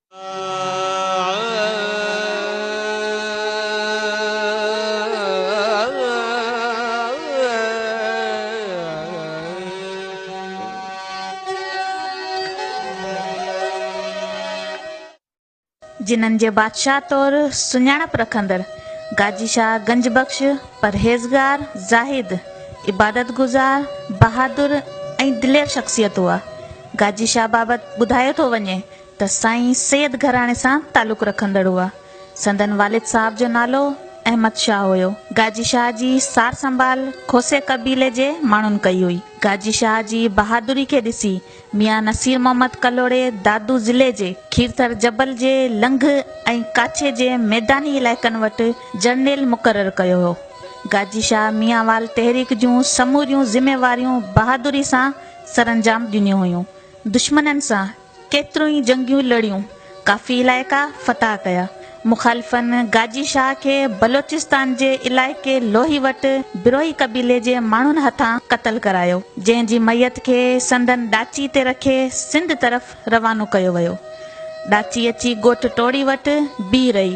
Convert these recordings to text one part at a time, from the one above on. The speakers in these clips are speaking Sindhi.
جنھن جي بادشاهه طور سڃاڻپ رکندڙ گاجي شاهه گنج بخش پرهيزگار، زاهد، عبادت گذار، بهادر ۽ دلير شخصيت هئا. گاجي شاهه بابت ٻڌايو ٿو وڃي ته سائين سيد گهراڻي سان تعلق رکندڙ هئا. سندن والد صاحب جو نالو احمد شاهه هيو. گاجي شاهه جي سار سنڀال کوسي قبيلي جي ماڻهن ڪئي هئي. گاجي شاهه جي بهادري کي ڏسي ميان نصير محمد ڪلهوڙي دادو ضلعي جي کيرٿر جبل جي لنگهه ۽ ڪاڇي جي ميداني علائقن وٽ جرنيل مقرر ڪيو هو. گاجي شاهه ميانوال تحريڪ جون سموريون ذميواريون بهادري سان سرانجام ڏنيون هيون. دشمنن سان ڪيتريون ئي جنگيون لڙيون، ڪافي علائقا فتح ڪيا. مخالفن گاجي شاهه کي بلوچستان جي علائقي لوهي وٽ بروهي قبيلي جي ماڻهن هٿان قتل ڪرايو، جنهن جي ميت کي سندن ڏاچي تي رکي سنڌ طرف روانو ڪيو ويو. ڏاچي اچي ڳوٺ ٽوڙي وٽ بيهي رهي،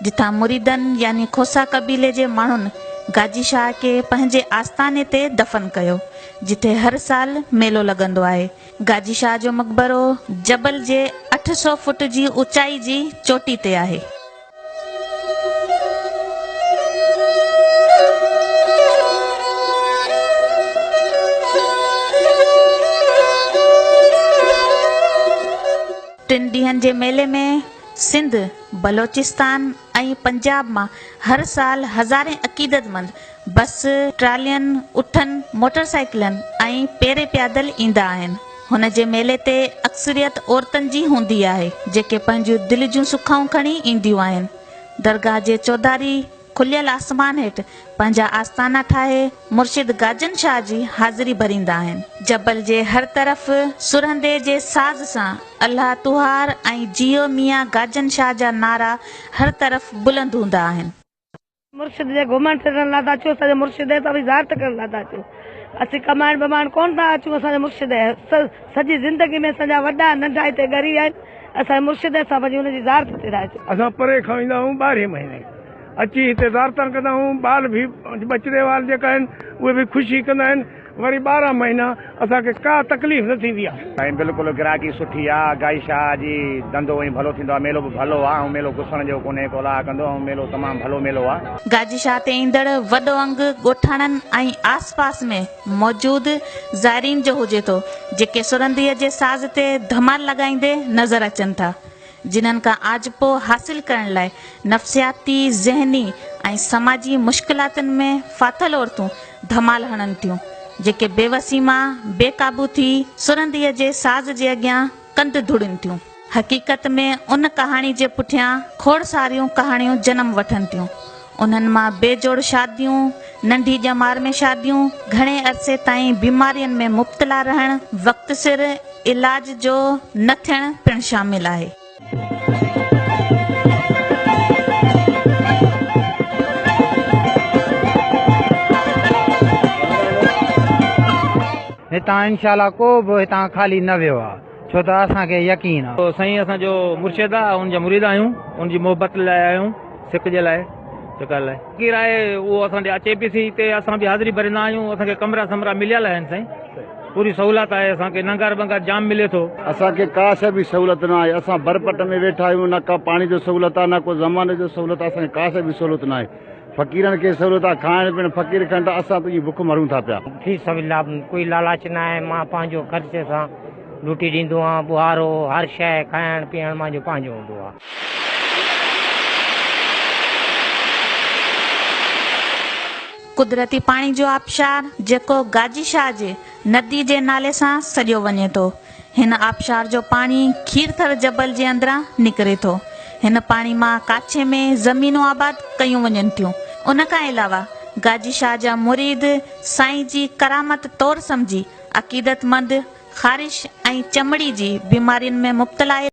جتان مريدن يعني کوسا قبيلي جي ماڻهن گاجي شاهه کي پنهنجي آستاني تي دفن ڪيو، جتي هر سال ميلو لڳندو آهي. گاجي شاهه جو مقبرو جبل جي 800 فوٽ جي اوچائي جي چوٽي تي آهي. ٽن ڏينهن جي ميلي ۾ سنڌ، بلوچستان ۽ پنجاب مان هر سال هزارين عقيدتمند بس، ٽرالين، اٺن، موٽر سائيڪلن ۽ پيري پيادل ايندا آهن. هن جي ميلي تي اڪثريت عورتن جي هوندي آهي، جيڪي پنهنجون دل جون سکائون کڻي اينديون آهن. درگاهه جي چوڌاري کليل آسمان هيٺ پنهنجا آستانا ٺاهي مرشد گاجن شاهه جي حاضري ڀريندا آهن. جبل جي هر طرف سرهندي جي ساز سان الله تهار ۽ جيئو ميان گاجن شاهه جا نعرا هر طرف بلند هوندا آهن. مرشد جي گهمڻ ڦرڻ لاء ٿا اچون، اسان جو مرشد آهي اسان به زيارت ڪرڻ لاء ٿا اچون، اسين ڪمائڻ ٻمائڻ ڪونه ٿا اچون، اسان جو مرشد آهي، سڄي زندگي ۾ اسان جا وڏا ننڍا هتي ڳري ويا آهن، اسان جو مرشد آهي اسان پنهنجي ان جي زيارت تي ٿا اچون. اسان پري کان ايندا آهيون ٻارهين مهيني اچي هتي زيارتان ڪندا آهيون، ٻال به ٻچڙي وال جيڪا آهن اهي به خوشي ڪندا آهن، وري 12 مهينا اسان کي ڪا تڪليف نه ٿيندي آ. سائين بلڪل گراهڪي سٺي آ گائي شاهه جي ڌنڌو ۽ ڀلو ٿيندو آ ميلو به ڀلو آ ۽ ميلو گسڻ جو ڪونهي ڪو الله ڪندو ۽ ميلو تمام ڀلو ميلو آ. گاجي شاهه تي ايندڙ وڏو انگ ڳوٺاڻن ۽ آس پاس ۾ موجود زائرين جو هجي ٿو جيڪي سرنديء جي ساز تي ڌمال لڳائيندي نظر اچن ٿا. جنھن کان آجپو حاصل ڪرڻ لاء نفسياتي، ذھني ۽ سماجي مشڪلاتن ۾ ڦاٿل عورتون ڌمال ھڻن ٿيون، جيڪي بيوسي مان بي قابو ٿي سرنديء جي ساز جي اڳيان ڪنڌ ڌوڙين ٿيون. حقيقت ۾ ان ڪهاڻي جي پٺيان کوڙ ساريون ڪهاڻيون جنم وٺن ٿيون. انهن مان بي جوڙ شاديون، ننڍي ڄمار ۾ شاديون، گهڻي عرصي تائين بيمارين ۾ مبتلا رهڻ، وقت سر علاج جو نه ٿيڻ پڻ شامل آهي. هتان انشاء الله ڪو به هتان خالي نه ويو آ ڇو ته اسان کي يقين آ. سائين اسان جو مرشد آ ان جا مريد آهيون ان جي محبت لاء آيا آهيون سڪ جي لاء چڪر لاء. فقير آهي اهو اسان ڏي اچي پي سي هتي اسان به حاضري ڀريندا آهيون اسان کي ڪمرا سمرا مليل آهن سائين پوري سهولت آهي اسان کي ننگر بنگر جام ملي ٿو. اسان کي ڪا شيء به سهولت نه آهي اسان برپٽ ۾ ويٺا آهيون نه ڪا پاڻي جو سهولت آهي نه ڪو زماني جو سهولت آهي اسان کي ڪا شيء به سهولت نه آهي فقيرن کي سهولت آهي کائڻ پيئڻ فقير کائن ٿا اسان ته ائين بک مرون ٿا پيا. في سبيل الله ڪوئي لالچ نه آهي مان پنهنجو خرچ سان روٽي ڏيندو آهيان ٻهارو هر شيء کائڻ پيئڻ مانجو پنهنجو هوندو آهي. قدرتي پاڻي جو آبشار جيڪو گاجي شاهه جي ندي جي نالي سان سڏيو وڃي ٿو. هن آبشار جو پاڻي کيرٿر جبل جي اندران نڪري ٿو. هن پاڻي مان ڪاڇي ۾ زمينون آباد ڪيون وڃن ٿيون. ان کان علاوه گاجي شاهه جا مريد سائين جي ڪرامت طور سمجهي عقيدتمند خارش ۽ چمڙي جي بيمارين ۾ مبتلا.